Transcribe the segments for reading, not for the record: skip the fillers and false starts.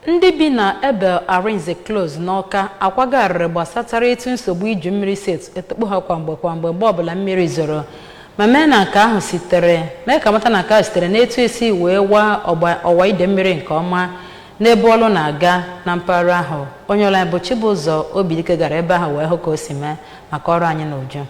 Ndị bi na Ebel Arinze Close n'Awka akwago arịrị gbasatara etu nsogbu iju mmiri si etukpu ha kwamgbe kwamgbe mgbe ọbụla mmiri zoro, ma mee na nke ahụ sitere mee ka mata na nke ahụ sitere n'etu esi wee waa ọwa ide mmiri nke ọma n'ebe ọlụ na-aga na mpaghara ahụ. Onye ọrụ anyị bụ Chibụzọ Obidike gara ebe ahụ wee hụ ka o si mee maka ọrụ anyị n'uju.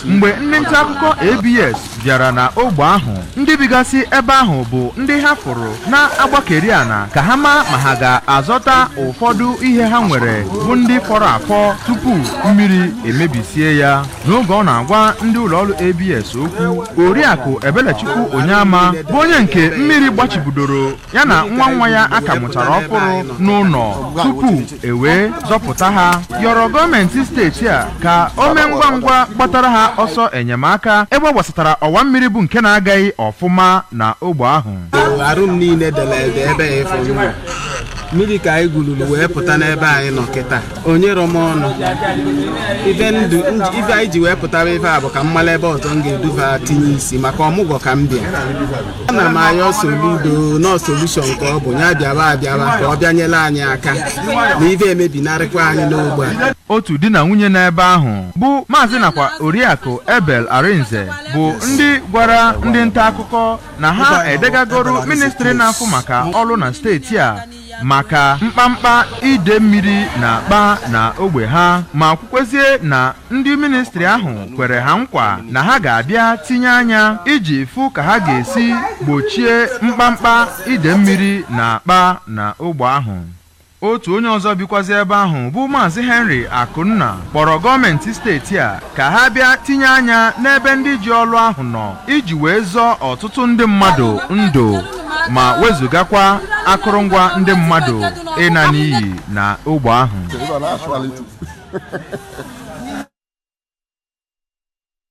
Mgbe ndị nta akụkọ ABS bịara na ogbe ahụ, ndị bigasị ebe ahụ bụ ndị ha fụrụ na-agbakeri ana ka ha maa ma ha ga-azọta ụfọdụ ihe ha nwere bụ ndị fọrọ afọ tupu mmiri emebisie ya. N'oge ọ na-agwa ndị ụlọọrụ ABS okwu, Oriakụ Ebelechukwu Onyeama bụ onye nke mmiri gbachibidoro ya na nwa nwa ya aka mụchara ọfụrụ n'ụlọ tupu e wee zọpụta ha, yọrọ gọọmenti steeti a ka o mee ngwa ngwa gbatara ha ọsọ enyemaka ebe ọ gbasatara ọwa mmiri bụ nke na-agaghị ọfụma na ogbe ahụ. Arụ m niile dere ede ebe a ịfụ mmiri mmiri ka anyị gwururu wee pụta n'ebe anyị nọ kịta. Onye rọ m ọnụ ife ndụ ife anyị ji wee pụtara ife a bụ ka m mara ebe ọzọ m ga-eduba tinye isi maka ọmụgwọ ka m bịa. Ana m ayọ Soludo nọ solution ka ọ bụ ya bịawa abịawa ka ọ bịanyere anyị aka na ife emebinarịkwa anyị n'ogbe a. Otu di na nwunye n'ebe ahụ bụ Maazị nakwa Oriakụ Ebel Arinze bụ ndị gwara ndị nta akụkọ na ha edegagoro ministri na-afụ maka ọrụ na steeti a maka mkpamkpa ide mmiri na-akpa na ogbe ha, ma kwukwezie na ndị ministri ahụ kwere ha nkwa na ha ga-abịa tinye anya iji fụ ka ha ga-esi gbochie mkpamkpa ide mmiri na-akpa na ogbe ahụ. Otu onye ọzọ bikwazi ebe ahụ bụ Maazị Henry Akụnna kpọrọ gọọmenti steeti a ka ha bịa tinye anya n'ebe ndị ji ọlụ ahụ nọ iji wee zọọ ọtụtụ ndị mmadụ ndụ ma wezụgakwa akụrụngwa ndị mmadụ ịna n'iyi na ogbe ahụ.